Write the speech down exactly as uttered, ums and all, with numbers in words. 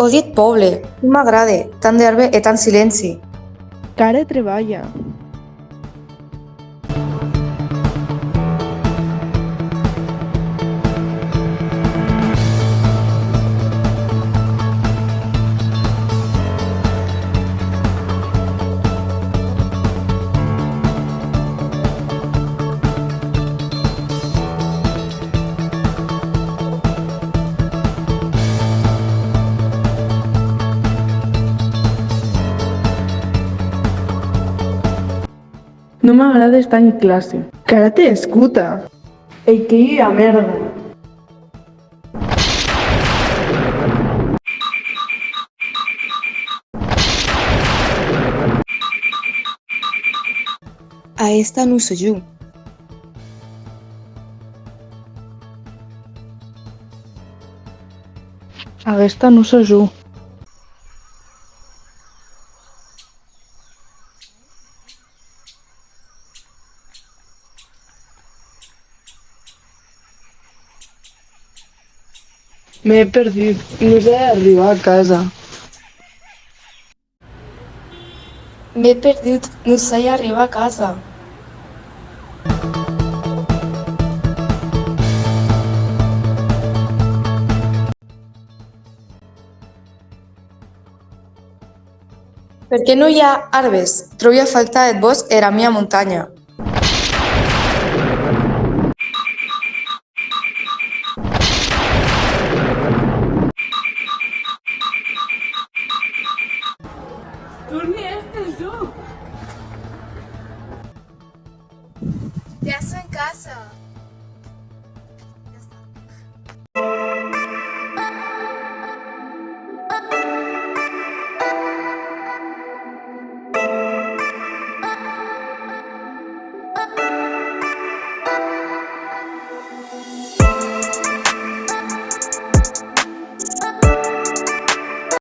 Maudit pòble! Non m'agrade, tant d'èrba e tant silenci. Cara trebalha. Non m'agrada estar en classe. Cara te escuta! Ei que ua mèrda! Aguesta non sò jo. Aguesta non sò jo. M'è perdut, non sai arribar a casa. M'è perdut, non sai arribar a casa. Perqué non i a arbes? Tròbi a faltar eth bòsc e era mia montanha. Torni èster jo! Ja sò en casa!